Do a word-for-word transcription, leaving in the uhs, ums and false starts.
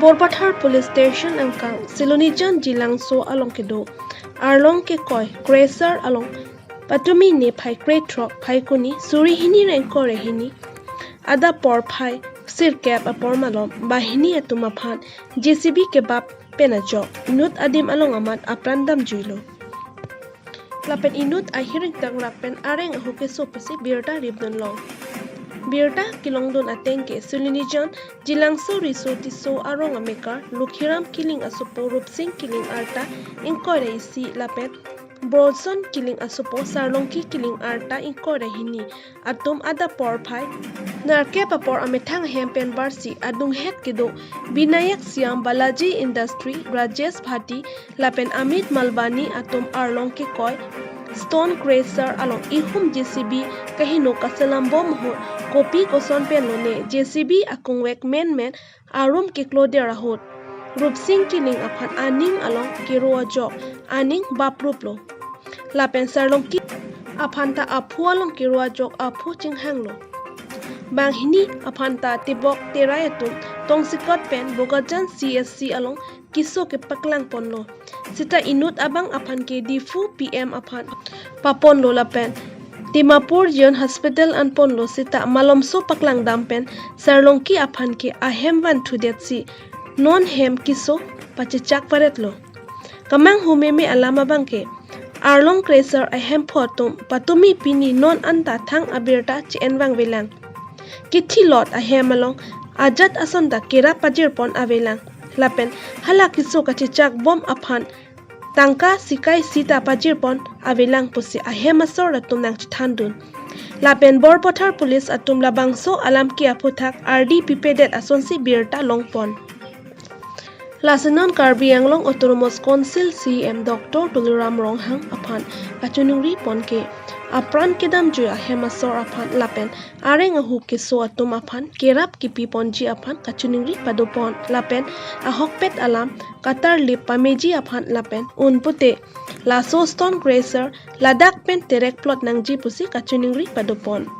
Borpathar Police Station angkang Silonijan Jilangso along kedo arlong kekoi crusher along patumi niphai krethrok Phaikuni suri hini ra ingkoi ra hini adap porphai sirkep apor malom banghini atum aphan J C B kebap pen ajok inut adim along amat apran damjuilo. Lapen inut ahir ingtang rak pen areng ahu keso pusi birta ripdun long. Birta kelongdun ateng ke Silonijan Jilangso Riso Tisso arong amekar Lokhiram Killing asopo Rupsing Killing arta ingkoi ra isi lapen Bronson Killing asopo Sarlongki Killing arta ingkoi ra hini atum adap porphai nerkep apor amethang ahem pen barsi adunghet kedo Binayak Siam, Balaji Industry, Rajesh Bhati lapen Amit Malbani atum arlong kekoi stone crusher along ihum J C B kaheno kaselam bom ahut kopi koson pen lone J C B akungvek menmen arum kekloder ahut Rupsing Killing aphan aning along kero ajok aning bapruplo. Lapen Sarlongki aphan ta aphu along kero ajok aphu chinghanglo. Banghini aphan ta tebok terai atum Tongsekot pen Bokajan C S C along keso kepaklang ponlo. Seta inut abang aphan ke Diphu P M aphan paponlo lapen Dimapur Zion Hospital an ponlo seta malomso paklang dam pen Sarlongki aphan ke ahem van thudetsi non hem keso pachechak paretlo. Kemanghu meme alam abang ke arlong crusher ahemphu atum patumi pini non anta thang abirta che-en vangvelang. Kethilot ahem along ajat ason ta kerap pajirpon avelang. Lapen hala keso kachechak bom aphan tangka sikai sita pajirpon avelang pusi ahem asor atum nangchethandun. Lapen Borpathar Police atum labangso alam ke aphuthak ardi pipedet asonsi birta longpon. Lasi non Karbi Anglong Autonomous Council C E M Doctor Tuliram Ronghang aphan kachiningri pon ke apran kedamjui ahem asor aphan lapen areng ahu keso atum aphan kerap kepi ponji aphan kachiningri padopon lapen ahokpet alam katarlip pameji aphan lapen unpute laso stone crusher ladak pen terek plot nangji pusi kachiningri padopon.